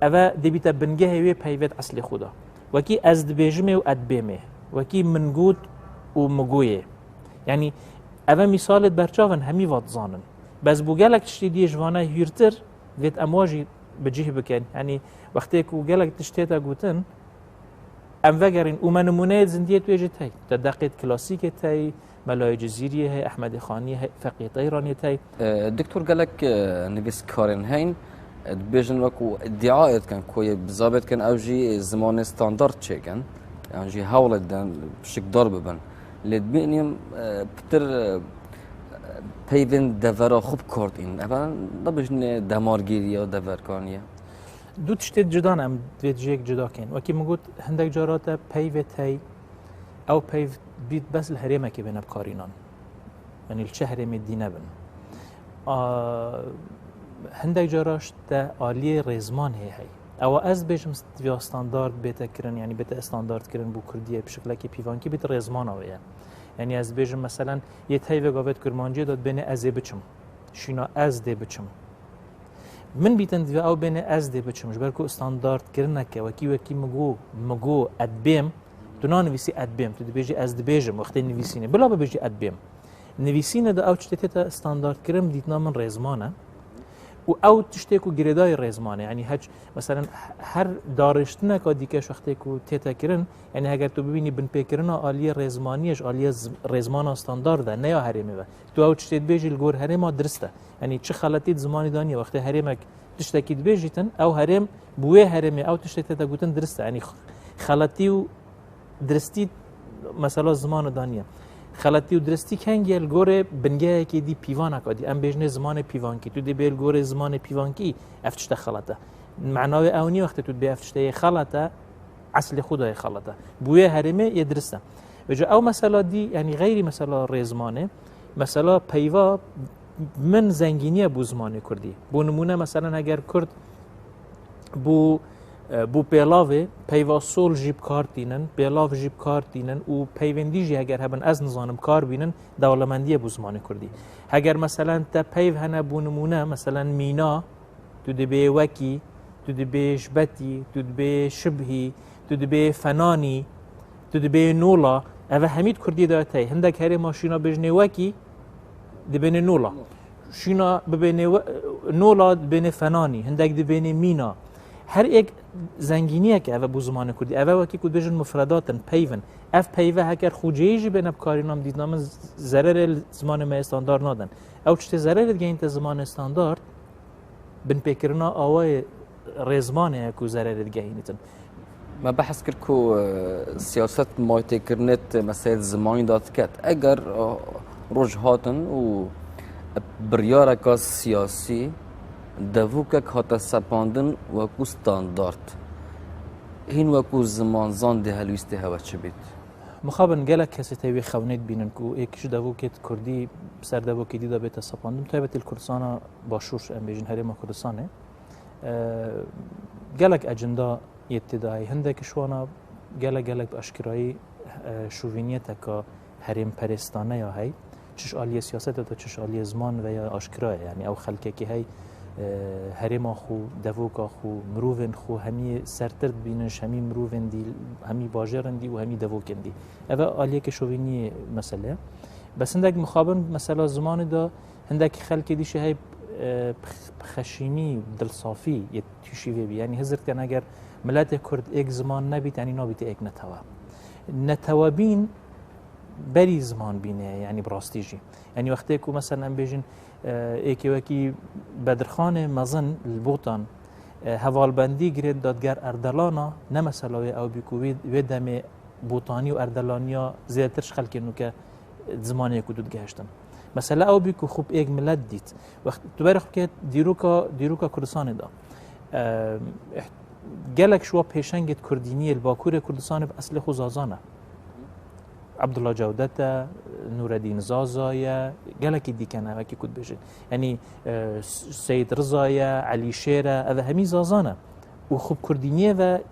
eve dê bîte bingehê wê peyvêt eslê xwe de. Wekî ez dibêjimê û edbêmê. Wekî min got û migoyê. Yanî eve mîsalêt berçav in, hemî va dizanin. Bes bo gelek tiştê dî yê ji vane hûrtir, divêt em wa jî bi cih bikin. Yanî wextê ku gelek tişt tête gotin, em vegerîn û me nimûneyê zindiyê tu yê jî tey. Te deqêt klasîkê tey, Melayê Cizîriyê hey, Ehmedê Xaniyê hey, Feqiyê Teyranê tey. E, Doktor, gelek, e, nivîskarên heyn, e, dibêjin wekû îdîayê dikin ku yê bizavê dikin ew jî zimanê standard çêkin, yan jî hewl didin pişikdar bibin. Lê dibînim, e, pitir, e, peyvên devera xwe bi kar dîn. Eve nabêjinê demargîriya deverkaniye. Du tiştê cuda ne, em divê cihek cuda kên. Wekî min got, hindek cara te peyvê tey, ew peyv bît bes li herêmekê bêne bikarînan. Yanî li çi herêmê dî nebin. A, hindek cara ji te aliyê rêzman hê hey. Ewa ez dibêjim st-, viya standard bête kirin, yanî bête standard kirin bo kurdiyê bi şiklekî pîvankî bît rêzmana wê ye. Yanî ez dibêjim meselen yê teyvê gavêt kurmanciyê de dibênê ez ê biçim. Şîna ez dê biçim. Min bîtin divê ew bênê ez dê biçim. Ji ber ku standard kirineke wekî wekî mi got, mi got, edbêm, tu nanivîsî edbêm, tu dibêjî ez dibêjim, wextê nivîsînê. Bila bibêjî edbêm. Nivîsîne de ew tiştê tête standard kirin, dîtina min rêzman e. Û ew tiştê ku girêdayî rêzman e. Yanî heç, meselen, her darêştineka dîke ji wextê ku tête kirin, yanî heger tu bibînî binpêkirina aliyê rêzmaniyê ji aliyê z-, rêzmana standard e, ne ya herêmê ve. Tu ew tiştê dibêjî li gor herêma dirist e. Yanî çi xeletî di zimanî de niye. Wextê herêmek tiştekî dibêjîtin, ew herêm bi wê herêmê ew tiştê tête gotin dirist e. Yanî x-, xeletî û diristî mesela zimanê de niye. Xeletî û diristî kengî ye li gorê bingehekê dî pîvaneka dî. Em bêjinê zimanê pîvankî. Tu dê bê li gorê zimanê pîvankî ev tişte xelet e. Mena wê ew niye wextê tu dibê ev tişte yê xelet e, eslê xwe de yê xelet e. Bi wê herêmê yê dirist e. Vêca ew mesela dî, yanî xeyrî mesela rêzmanê, mesela peyva min zengîniye bo zimanê kurdî. Bo nimûne, meselen, heger kurd bo, e, bo pêlavê, peyva sol jî bi kar tînin, pêlav jî bi kar tînin û peyvendî jî heger hebin, ez nizanim, bi kar bînin, dewlemendiye bo zimanê kurdî. Heger, meselen, te peyv hene bo nimûne, meselen, mîna, tu dibê wekî, tu dibê jbetî, tu dibê şibhî, tu dibê fenanî, tu dibê nola. Eve hemî di kurdî de tey. Hindek herêma şîna bêjinê wekî, dibênê nola. Şîna bibênê we-, nola dibênê fenanî, hindek dibênê mîna. Her êk zengîniyek e eve bo zimanê kurdî. Eve wekî ku dibêjin mufredat in, peyv in. Ev peyve heker xwecêyî jî bêne bikarînan, dîtina min zererê li zimanê me yê standard nadin. Ew tiştê zererê digehînte zimanê standard, binpêkirina awayê rêzmanê ye ku zererê digehînîtin. Me behs kir ku, e, siyaset maytêkirinê di meselê zimanî de diket. Eger, e, roj hatin û biryareka siyasî devokek hate sepandin wekû standard, hîn wekû zimanzan dê helwîstê hewe çi bît? Mixabin gelek kesê tê wê xewnê dibînin ku êk ji devokê di kurdî ser devokê dî de bête sepandin, taybetî li Kurdistana Başûr, em bêjin Herêma Kurdistanê. E, gelek ecinda yê tê de heye. Hindek ji wana gelek, gelek bi eşkerayî, e, şovîniyeteka herêmperêstane ya heye. Çi ji aliyê siyasetê de, çi ji aliyê ziman ve ya aşkera ye. Yanî ew xelkekî heye, e, herêma xwe, devoka xwe, mirovên xwe hemî sertir dibînin ji hemî mirovên dî, hemî bajêrên dî û hemî devokên dî. Ev e aliyeke şovîniyê mesele ye. Bes hindek mixabin mesela zimanê de hindek xelkê dî jî heye, e, bi x-, bi xeşîmî, dilsafî yê tûşî vê bî. Yanî hizir dikin eger miletê kurd êk ziman nebît, yanî nabîte êk netewe. Netewebîn berî ziman bîne, yanî bi rastî jî. Yanî wextê ku, meselen, em bêjin, e, êkê wekî Bedirxanê mezin li Botan, e, hevalbendî girêt dadger Erdelana, ne mesela wê ew bî ku wê, wê demê Botanî û Erdelaniya zêdetir ji xelkê nûke, e, zimanê ku dû digehiştin. Mesela ew bî ku xwe bi êk milet dît. Wext tu berê xwe bike dîroka, dîroka Kurdistanê de. E, eh, gelek ji wa pêşengê di kurdîniyê li Bakurê Kurdistanê bi eslê xwe Zaza ne. Abdullah Cewdet e, Nureddin Zaza ye, gelekî dîke ne, wekî ku dibêjin. Yanî, e, S-, Seyîd Riza ye, Elî Şêr e, ev hemî Zaza ne. Û xwe bi kurdîniyê ve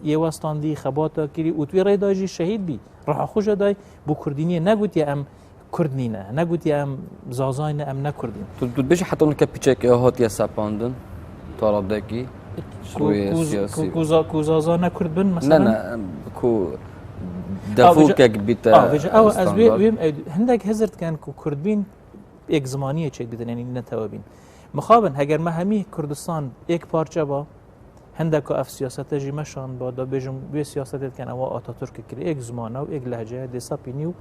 yê westandî, xebata kirî û di wê rê de jî şehîd bî. Riha xwe jê day bo kurdîniyê, negotiye em kurd nîne, negotiye em Zazayî ne, em ne kurd in. Tu, tu dibêjî heta nûke piçek hatiye sepandin, taradekî, ji Ku, rûyê ku, siyasî. Ku, ku, za, ku Zaza ne kurd bin, Ne, mesela? Ne, em, ku Ha, vêca-, devokek bîte ha, vêca, ew, ez wê, standard. Wê, e, hindek hizir dikin ku kurdbîn êk zimaniyê çêk bidin, yanî netewebîn. Mixabin, heger me hemî Kurdistan êk parçe ba, hindeka ev siyasete jî meşan ba, da bêjim wê siyasetê dikin, ewa Atatürk kir, êk zimana û êk lehçeye dê sepînî û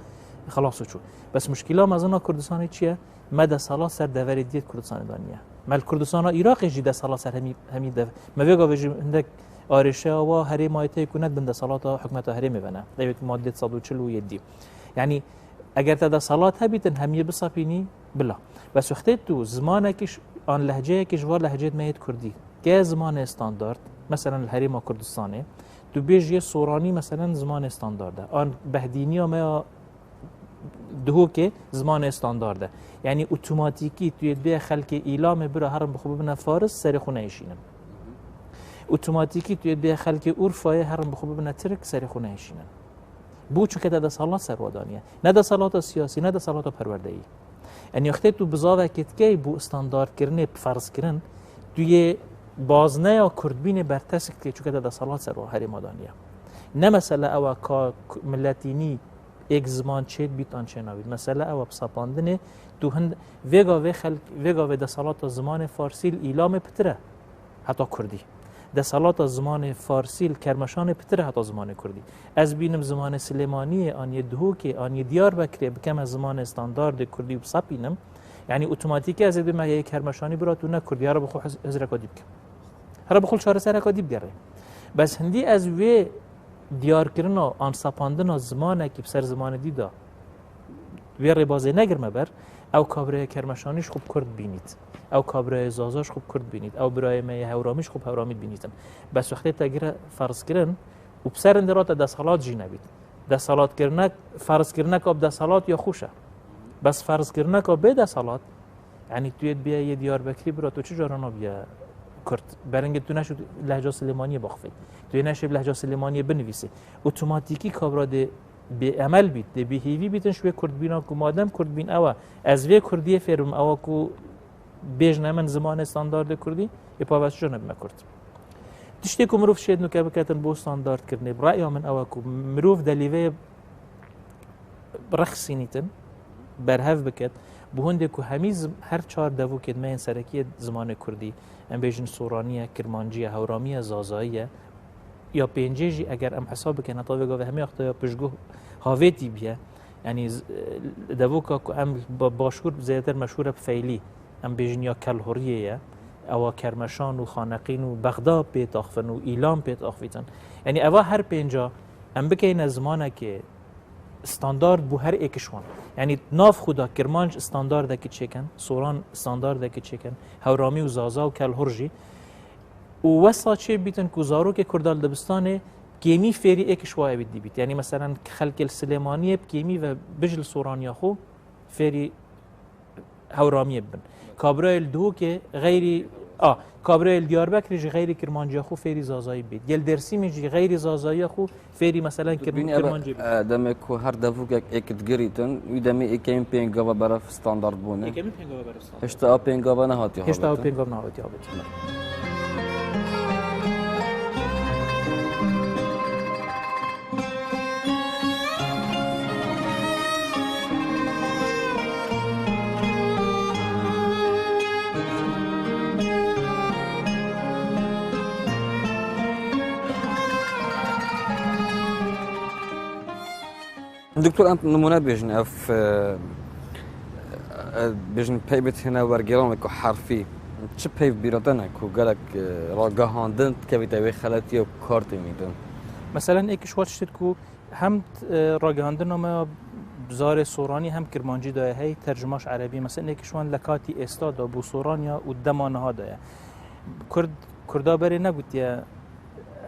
xelas û çû. Bes muşkîla mezin a Kurdistanê çi ye? Me desthilat ser deverê diyê Kurdistanê de niye. Me li Kurdistana Iraqê jî desthilat ser hemî, hemî dev-, me vê gavê jî hindek arêşeya wa herêma yê tê ku ne di bin desthilata hikûmeta herêmê ve ne. Ew yê ku madde sed û çil û yedî. Yanî eger te desthilat hebîtin hemiyê bisepînî, bila. Bes wextê tu zimanekî ş-, an lehceyekî ji va lehceyê me yê kurdî ke zimanê standard, meselen li herêma Kurdistanê, tu bêjiyê soranî meselen zimanê standard e. An behdîniya me ya Duhokê zimanê standard e. Yanî otomatîkî tu yê dibê xelkê îlamê bira herin bi xwe bibine faris, serê xwe neyşînin. Otomatîkî tu yê bê xelkê Urfayê herin bi xwe bibine Tirk, serê xwe nehişînin. Bû çunke te desalat ser wa daniye. Ne desalata siyasî, ne desalata perwerdeyî. Yanî wextê tu bizavekê dikey bo standardkirinê, ferzkirin, tu yê bazneya kurdbînê bertesk dikey, çunke te desalat ser wa herêma daniye. Ne mesele ew e ka k-, miletînî êk ziman çêdibît an çênabît. Mesele ew e bi sepandinê, tu hind-, vê gavê xelk, vê gavê desalata zimanê farsî li îlamê pitir e heta kurdî. Desalata zimanê farsî li Kermeşanê pitir e heta zimanê kurdî. Ez bînim zimanê Silêmaniyê, an yê Duhokê, an yê Diyarbekirê bikeme zimanê standardê kurdî û bisepînim, yanî otomatîkî ez ê bime yê Kermeşanî, bira tu ne kurdî, here bi xwe hez-, hizreka dî bikim. Here bi xwe li çaresereka dî bigerê. Bes hindî ez wê diyarkirina an sepandina zimanekî bi ser zimanê dî de wê rêbazê negirme ber, ew kabraya Kermeşanî ji xwe bi kurd bînît. Ew kabraya Zaza ji xwe bi kurd bînît. Ew birayê me yê Hewramî ji xwe bi Hewramî bînîtin. Bes wextê te gire ferzkirin û bi ser hindê re te desalat jî nebît. Desalatkirineka, ferzkirineka bi desalat ya xweş e. Bes ferzkirineka bê desalat, yanî tu yê dibiye yê Diyarbekirî, bira tu çi cara nabiye kurd? Beringê tu neşî lehca Silêmaniyê baxivî. Tu yê neşî bi lehca Silêmaniyê binivîsî. Otomatîkî kabra dê bêemel bît, dê bêhêvî bîtin ji wê kurdbîna ku madem kurdbîn ew e, ez vê kurdiyê fêr bim, ew e ku bêjne min zimanê standardê kurdî, ê pa ez çi cara nebime kurd? Tiştê ku mirov şêd nuke biketin bo standardkirinê, bi reya min ew e ku mirov delîveyê rexsînîtin, berhev biket. Bi hindê ku hemî zim-, her çar devokên me yên serekî yê zimanê kurdî, em bêjin soranî ye, kirmancî ye, hewramî ye, zazayî ye, ya pêncê jî eger em hesab bikin, heta vê gavê hemî wexta ya piştguh havêtî bûye. Yanî z-, devoka ku em ba-, başûr zêdetir meşhûr e bi Feylî, em bêjin ya Kelhuriyê ye, ewa Kermeşan û Xaneqîn û Bexda pê taxivin û Îlam pê taxivîtin. Yanî eva her pênca em bikeyne zimanekê standard bo her êk ji wan. Yanî nav xwe da kirmanc standardekî çêkin, soran standardekî çêkin, hewramî û zaza û kelhur jî. Û wesa çê bîtin ku zarokê kurda li dibistanê kêmî fêrî êk ji wa evî dîbît. Yanî meselen xelkê li Silêmaniyê bi kêmî ve bij li soraniya xwe fêrî hewramiyê bibin. Kabrayê li Duhokê xeyrî, a, kabrayê li Diyarbekirê jî xeyrî kirmanciya xwe fêrî zazayî bibît. Yê li Dêrsimê jî xeyrî zazayiya xwe fêrî meselen Tu kirm-, bînî eve, kirmancî bibît. E, demê ku her devûkek êk digirîtin, wî demê êkemîn pêngava beref standard bûne. Êkemîn pêngava beref standard. Hişta a pêngava nehatiye Hişta a pêngava nehatiye avêtin. Doktor, em nimûne bêjin, ev, e, e, bêjin peyvê têne wergêran weke herfî. Çi peyv bîra te ne ku gelek, e, ragihandin dikevîte wê xeletiya ku kar tê mîtin? Meselen, êk ji wa tiştê ku hem, e, ragihandina me zarê soranî hem kirmancî daye hey, tercuma ji erebî. Meselen, êk ji wan lekatî êsta da bû soraniya û dema niha daye. Kurd, Kurda berê negutiye,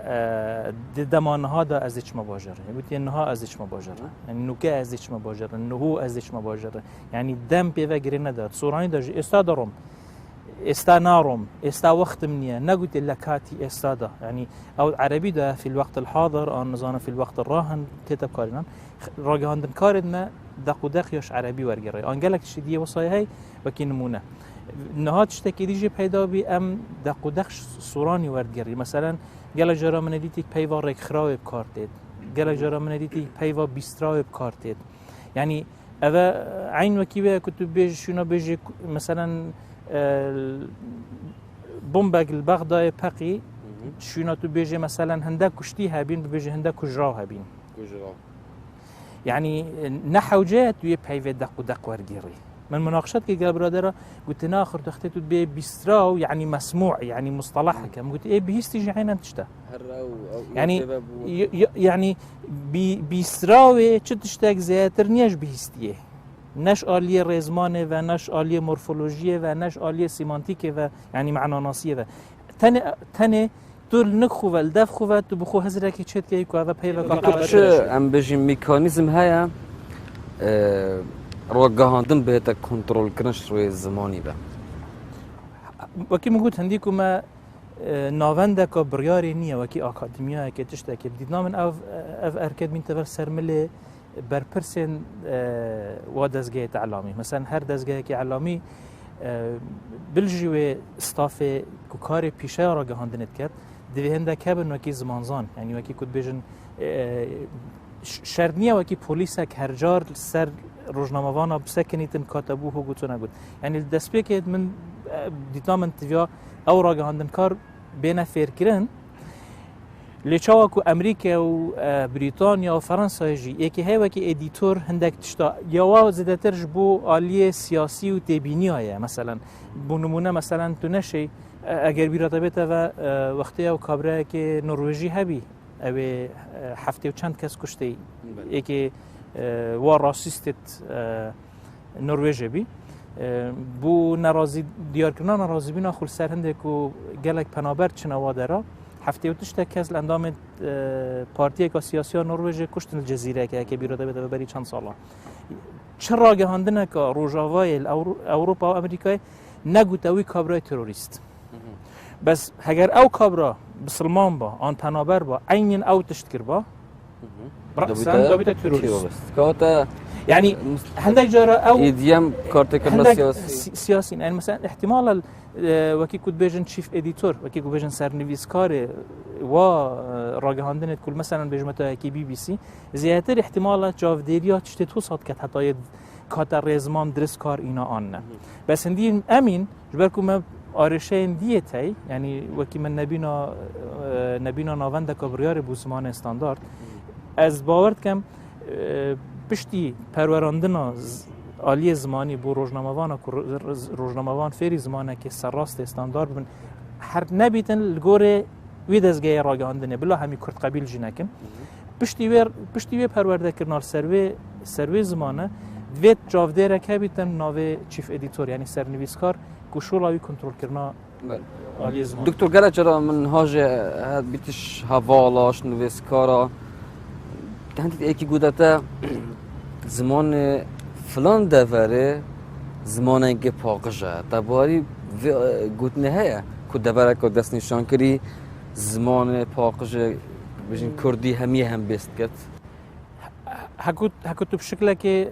e, di dema niha de ez ê çima bajarê. Gotiye niha ez ê çima bajarê. Hı. Yani nûke ez ê çima bajarê, niho ez ê çima bajarê. Yani dem pê ve girê neda. Soranî de jî êsta de rom. Êsta narom. Êsta wextim niye. Negotiye lekatî êsta de. Yani ew erebî de fil wextil hadir, an nizanim fil wextil rahin tête bikarînan. Ragihandinkarê me deq û deq ya ji erebî wergêrê. An gelek tiştê diyê wisa ye hey, wekî nimûne. Niha tiştekî dî jî peyda bî, em deq û deq ji soranî werdigerî. Meselen, gelek cara min dîtî peyva rêkxirawê bi kar têt. Gelek cara min dîtî peyva bîstrawê bi kar têt. Yanî, ev e, eyn wekî wê ku tu bêjî, şûna bêjî, meselen, e, bombek li Bexdayê peqî, Hı hı. şûna tu bêjî, meselen, hinde kuştî hebîn, bibêjî hinde kujraw hebîn. Kujraw. Yanî, ne hewce ye tu yê peyvê deq û deq wergêrî. Min munaqişe dikir gel biradera, gote, "Na, axir tu wextê tu bê bîstra û, yanî, mesmû, yanî, mustalahek e." Min gote, "Ê bihîstî jî eynen tişt e." Her ew, ew Yanî, têve bû. y-, y-, yanî, bî-, bîstrawê çi tiştek zêdetir niye ji bihîstiyê. Ne ji aliyê rêzmanê ve, ne ji aliyê morfolojiyê ve, ne ji aliyê semantîkê ve, yanî, mananasiyê ve. Tenê, tenê Tu li nik xwe ve, li dev xwe ve, tu bi xwe hizrekî çêdikeyî ku eve peyveka Doktor, qereçê çi, em bêjin, mekanîzm heye, e, ragihandin bihête kontrolkirin ji rûyê zimanî ve? Wekî min got, hindî ku me E, navendeka biryarê niye, wekî akademiyayekê tiştekê. Bi dîtina min ev, ev erke dimînte ber ser milê berpirsên, e, wa dezgehê telamî. Meselen her dezgehekî elamî, e, bil jî wê stafê ku karê pîşeya ragihandinê diket, divê hindek hebin wekî zimanzan. Yanî wekî ku dibêjin, e, ş-, şert niye wekî polîsek her car li ser rojnamevana bisekinîtin, kate bû hû got û negot. Yanî li destpêkê min, e, dîtina min tiviya ew ragihandinkar bêne fêrkirin. Lê çawa ku Amerîke û, e, Brîtanya û Fransayê jî yekê heye wekî edîtor hindek tişta ya wa zêdetir ji bo aliyê siyasî û têbîniya ye. Meselen, bo nimûne, meselen, tu neşey, e, eger bîra te bête ve, e, wextê ew kabrayekê Norwêjî hebî, ew ê, e, heftê û çend kes kuştê. Belê. Yekê, e, wa rasîstêt, e, Norwêjê bî. E, bû nerazî, diyarkirina nerazîbîna xwe li ser hindê ku gelek penaber çine wa dera. Heftê û tiştek kes li endamên, e, partiyeka siyasî ya Norwêjê kuştin li Cezîreyeke, yekê bîra te bête ve berî çend sala. Çi ragihandineka Rojavayê li Ewro-, Ewropa û Amerîkayê negote wî kabrayê terorîst. Bes heger ew kabra bisilman ba, an penaber ba, eynîn ew tişt kir ba, bira-, Dabîte sen dabîte terorîst. terorîst. Kewate Yani, mus-, hindek cara ew îdiyem kartêkirina hindek siyasî. si-, siyasî ne. Yani, mesela, ihtimala, e, wekî ku dibêjin çîf edîtor, wekî ku bêjin sernivîskarê wa, e, ragihandinê ku, mesela, bêjime te yekî B B C, zêdetir ihtimala çavdêriya tiştê wisa diket heta yê kate rê ziman dirist kar îna an ne. Bes hindî emîn, ji ber ku me arêşeyên diyê tey, yanî wekî min nebîna, e, nebîna navendeka biryarê bû zimanê standard, ez bawer dikim, e, piştî perwerandina z-, aliyê zimanî bo rojnamevana ku ro-, r-, rojnamevan fêrî zimanekê serrastê standard bin, her nebîtin li gorê wî dezgehê ragihandinê, bila hemî kurdqebîl jî nekin. Piştî wê, piştî wê perwerdekirina li ser wê, ser wê zimane, divê çavdêrek hebîtin navê çîf edîtor, yanî sernivîskar, ku şola wî kontrolkirina Belê. aliyê zimanê. Doktor, gelek cara min hajê het bîtiş hevala, ji nivîskara, hindî êkî gote te, zimanê filan deverê zimanekê paqij e. Te bawerî vê, e, gotinê heye ku devereke destnîşan kirî, zimanê paqijê, bêjin kurdî hemiyê hem bêst ket. Heko, heko tu bi şiklekê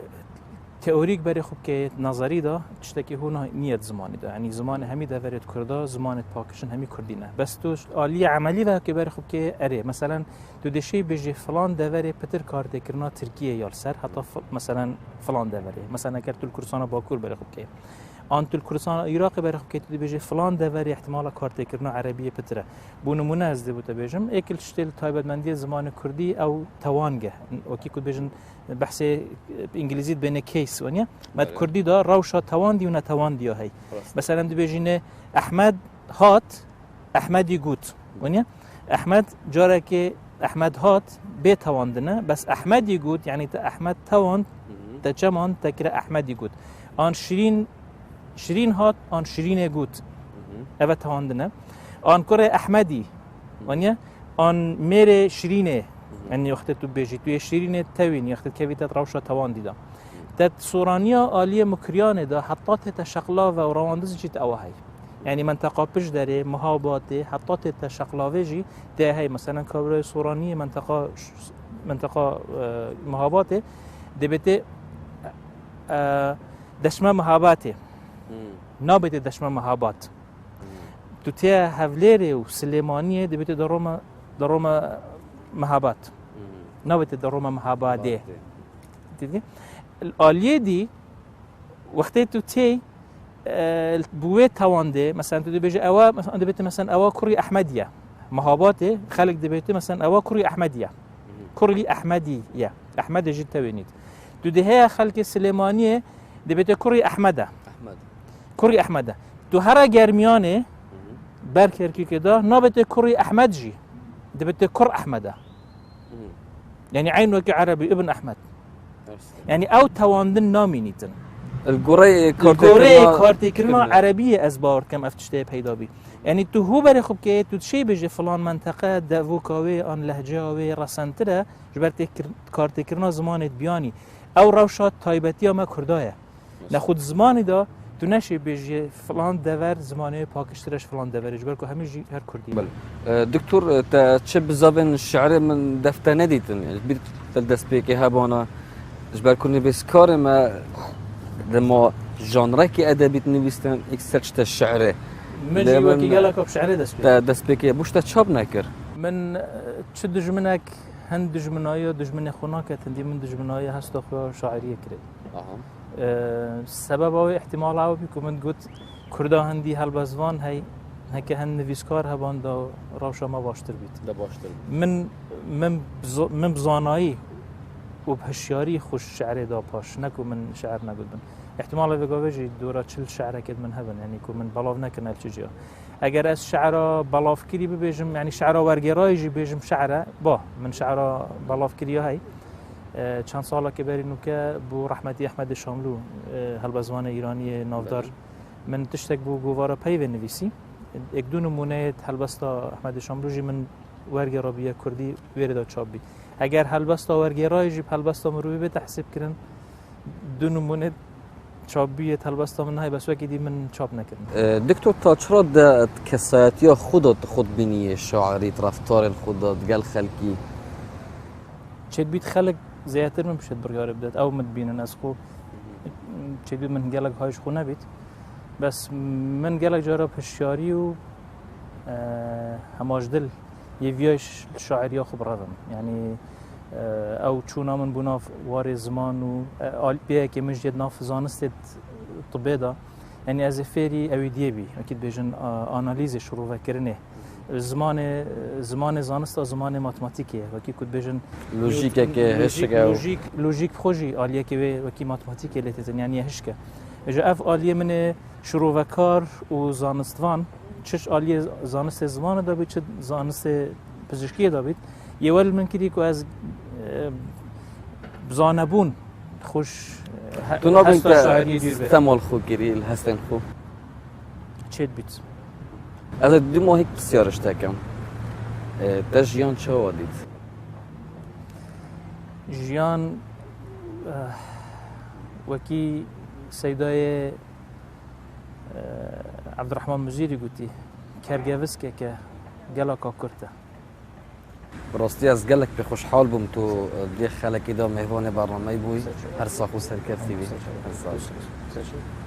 teorîk berê xwe bikê, nazerî de tiştekî hûna niyet zimanî de. Yanî zimanê hemî deverê di kurda, zimanê paqijin hemî kurdî ne. Bes tu aliyê emelî ve heke berê xwe bikê, erê. Meselen, tu dişê bêjê filan deverê pitir kartêkirina Tirkiyê ya li ser, heta fi-, meselen filan deverê. Meselen, eger tu li Kurdistana Bakur berê xwe bikê. An tu li Kurdistana Iraqê berê xwe bikê, tu dibêjê filan deverê ihtimala kartêkirina erebiyê pitir e. Bo nimûne ez dê bo te bêjim, êk li tiştê li taybetmendiyê zimanê kurdî ew tewang e. Wekî ku dibêjin behsê, e, îngilîzî dibêne case, waniye? Me di Belê. kurdî de rewşa tewandî û netewandiya hey. Rast. Mesela em dibêjîne Ehmed hat, Ehmedî got. Waniye? Ehmed carekê Ehmed hat bê tewandine, bes Ehmedî got, yanî te Ehmed tewand, Hı hı. te çemand, te kire Ehmedî got. An Şirîn, Şirîn hat, an Şirînê got. Hı hı. Eve tewandine. An kurê Ehmedî, Hı. waniye? An mêrê Şirînê, Hı hı. yanî wextê tu bêjî, tu yê Şirînê tewîn, wextê kevî te rewşa tewandî de. Te soraniya aliyê Mukriyanê de heta tê te Şeqlav ve û Rewandiz jî te ewa hey. Yanî menteqa Pişderê, Mihabatê, heta tê te Şeqlavê jî tê hey. Meselen, Kabrayê Soraniyê menteqa, menteqa, e, Mihabatê, dê bê tê, e, deşme Mihabatê. Hmm. Nabê tê deşme Mihabat. Hmm. Tu tê Hevlêrê û Silêmaniyê, dê bê tê derome, derome Mihabat. Hmm. Nabê tê derome Mihabadê. Mihabadê. Dî? Aliyê dî, wextê tu tê, e, bi wê tewandê, mesela tu dibêjî ewa, mesela dibêjî mesela ewa kurî Ehmedî ye. Mihabatê, xelk dibêjî mesela ewa kurî Ehmedî ye. Kurî Ehmedî ye. Ehmedê jî tewênît. Tu dê heye xelkê Silêmaniyê dibêjî kurî Ehmed e. Ehmed. Kurî Ehmed e. Tu here Germiyanê, Hı hı. ber Kerkûkê de, nabêjî kurî Ehmed jî. Dibêjî kur Ehmed e. Hı. Yanî eyn wekî erebî, Ibn Ehmed. Rast. Yanî ew tewandin namînîtin. Li goreyê Li goreyê kartêkirina, kartêkirina kirine. erebiyê ez bawer dikim ev tiştê peyda bî. Yanî tu hû berê xwe bikê, tu dişê bêjê filan menteqe devoka wê an lehceya wê resentir e, ji ber tê kir-, kartêkirina zimanê biyanî. Ew rewşa taybetiya me kurda ye. Nexwe di zimanî de Tu neşê bêjiyê filan dever zimanê pakiştir e ji filan deverê, ji ber ku hemî jî her kurdî ne. Belê. E, Doktor, e, te çi bizavên şi'rê min def te nedîtin? Yanî, bîr te destpêkê hebana, ji ber ku nivîskarê me dema janrekî edebî dinivîstin, îkser çi te şi'rê. Min jî wekî gelek bi şi'rê dest pê. Te destpêkê bû, ji te çap nekir. Min, e, çi dijminek, hin dijminayiya dijminê xwe nake, tindî min dijminayiya hesta xwe ya şairiyê kirê. Aha. E, sebeba wê ihtimala ew bî ku min got, Kurda hindî helbestvan hey, heke hin nivîskar heban da rewşa me baştir bît. De baştir bît. Min, min bi zo-, min bi zanayî û bi hişyarî xwe şi'rê da paş, ne ku min şi'r negotibin. Ihtimala vê gavê jî dora çil şi'rekê di min hebin, yanî ku min belav nekirin li çi ciya. Eger ez şi'ra belavkirî bibêjim, yanî şi'ra wergêrayî jî bêjim şi're, ba, min şi'ra belavkiriya hey. E, çend salekê berî nûke bû rehmetî Ehmedê Şamlû, e, helbestvanê îraniyê navdar. Belê. Min tiştek bû govara peyvê nivîsî. Êk du nimûneyê helbesta Ehmedê Şamlû jî min wergêrabiye kurdî wêrê de çap bî. Eger helbesta wergêrayê jî bi helbesta mirovî bête hesêb kirin, du nimûnê çapbûyê di helbesta min nayê, bes wekî dî min çap nekirin. E, Doktor, ta çira de kesayetiya xwe de tu xwe dibînî yê şairî, di reftarên xwe de, di gel xelkî? Çêdibît xelk zêdetir min bişêt biryarê bidet. Ew min dibînin ez xwe. Çêdibît min gelek hay ji xwe nebît. Bes min gelek cara bi hişyarî û, e, hema ji dil yê viyayî ş-, şairiya xwe birevim. Yanî, e, ew çûna min bû nav warê ziman û, e, al-, pê yekê min jî yê di nav zanistê t-, tibê de. Yanî ez ê fêrî ewîdiyê bî, wekî dibêjin, a, analîzê, şirovekirinê. Zimanê, zimanê zanista, zimanê matematîkê ye. Wekî ku dibêjin lojîkeke lojîk, hişk e. Lojîk, lojîk bi xwe jî aliyekê wê wekî matematîkê lê têtin, yanî ye hişk e. Ji ev aliyê min ê şirovekar û zanistvan, çi ji aliyê zanistê zimanê de bît, çi zanistê pizişkiyê de bît, yê wel min kirî ku ez, e, bi zanebûn xwe ji, e, he-, Tu nabîn hesta te şairiyê dûr be. Stem li xwe kirî, li hestên xwe? Çêdibît. Ez ê du mahîk pisyar ji te kim. E, te jiyan çawa dît? Jiyan, eh, wekî seydayê, eh, Ebdurehman Muzîrî gotî, kergeviskeke geleka kurt e. Bi rastî ez gelek pê xweşhal bûm tu, eh, di vê xelekê de mêvanê bernameyê bûyî. Ser çav. Her sax û serkevtî bî. Ser çav. Her sax. Ser çav.